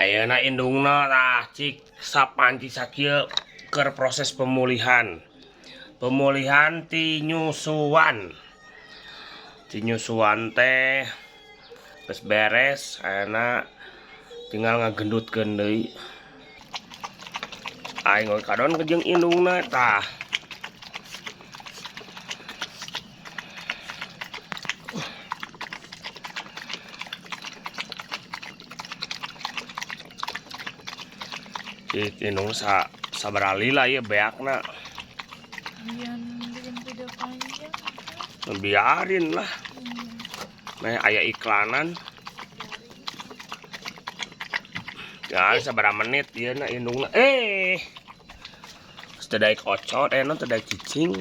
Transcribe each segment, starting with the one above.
Ayeuna indungna tah cik sapanci sakieu keur proses pemulihan. Pemulihan ti nyusuan. Ti nyusuan teh geus beres, ayeuna tinggal ngagendutkeun deui. Aing we kadon jeung indungna tah. Cik indung sabarali lah ya beakna. Biar bikin video panjang. Biarin lah. Nah, aya iklanan. Ya, sabaraha menit ieu na indungna. Teu daek ocot, non teu daek cicing.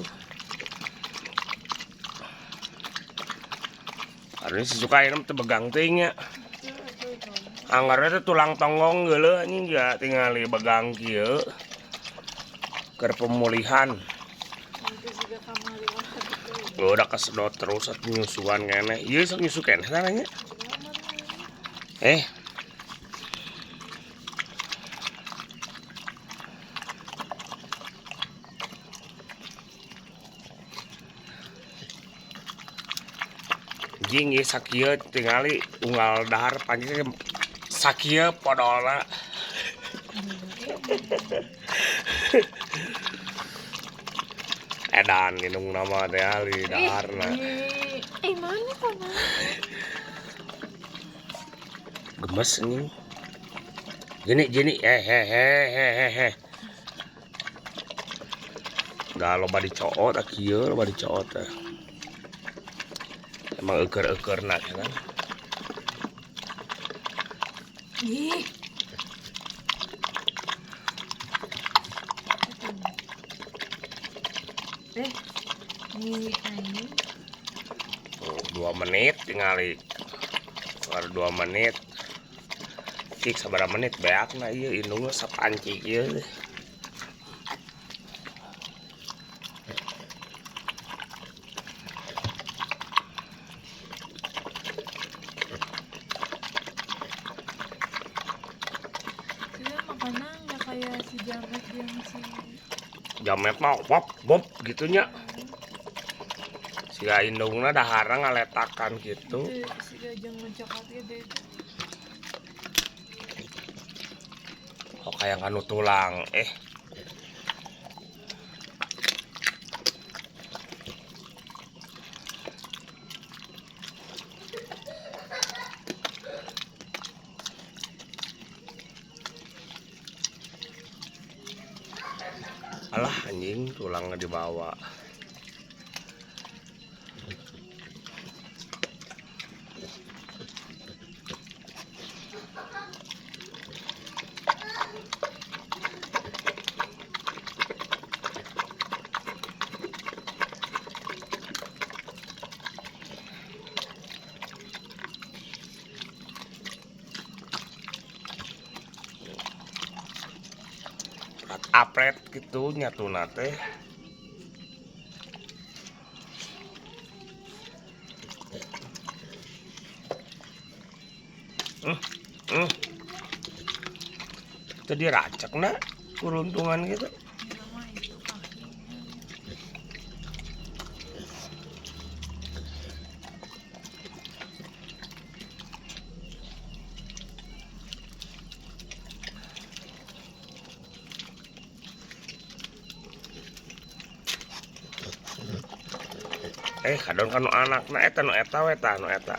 Karena si suka ayeuna teu begang teuing nya. Anggarna teh tulang tonggong geuleuh anjing ya tingali begang kieu. Keur pemulihan. Udah kesedot terus atuh nyusuan keneh. Ieu sok nyusu keneh tah nya. Jing ieu sakieu tingali unggal dahar panci sakieu podolna. Edan indung nama teh ali daharna. Mana pernah? Gemes anjing. Gini gini eh. Da loba dicoot ah kieu loba dicoot teh. Emang euker-eukeurna kan. Ih. Ini anjing. Tuh, 2 menit tingali. Baru 2 menit. Cik sabaraha menit beakna ieu indungna sapanci ieu. Dia makannya nggak kayak si Jamet yang si Jamet mah wop bop gitunya. Si indungna daharna ngaletakan gitu. Itu si gajang mencoklat gitu itu. Oh kayak kanu tulang. Alah anjing tulangnya dibawa. Apret gitu nyatuna teh. Itu diracak nak kuruntungan gitu. Kadon kanu anakna eta nu eta we tah nu eta.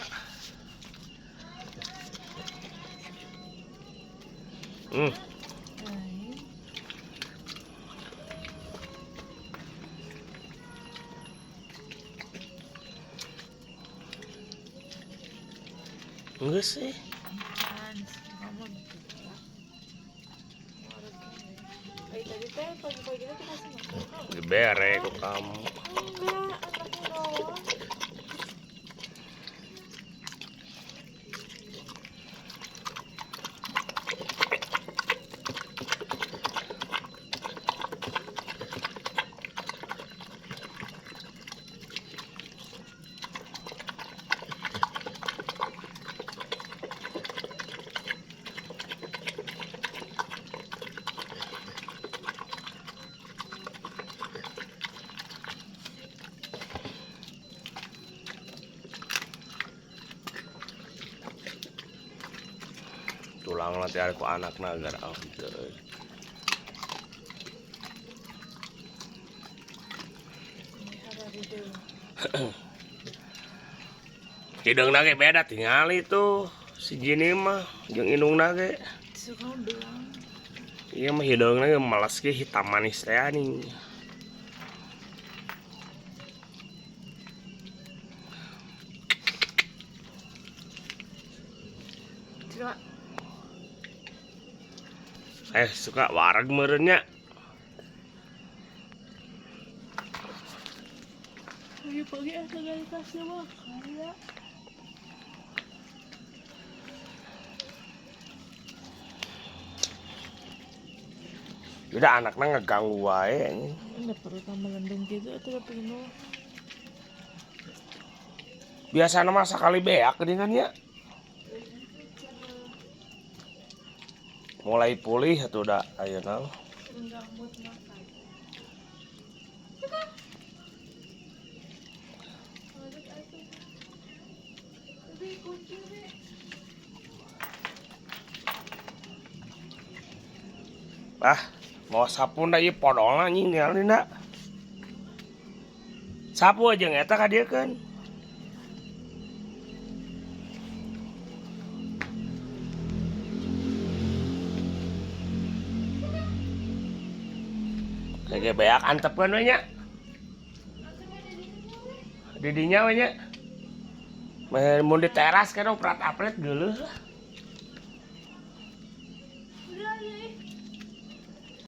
Geus sih. Tadi teh pagi-pagi teh dikasih makan. Dibere ku kamu. Enggak, anaknya doang. Tulang nanti ada ku anakna agar ah gitu. Hideungna ge beda tingali tuh si Jini mah jeung indungna ge. Suka belang. Iya mah hideungna ge malas ge hitam manis teh nih. Coba. Suka wareg meureun nya. Pagi-pagi asa dari tasnya mah kayak. Udah anaknya ngeganggu wae anjing. Enggak perlu tambah lendeng gitu atau udah penuh. Biasana mah sakali beak geuningan nya. Mulai pulih atuh da ayeuna. Enggak mood makan. Ah, mau sapu da ieu podolna anjing ningali da. Sapu aja eta ka dieu keun. Kayak beak antepkeun we nya. Di dinya we nya. Mun di teras kan oprat-apret geuleuh lah.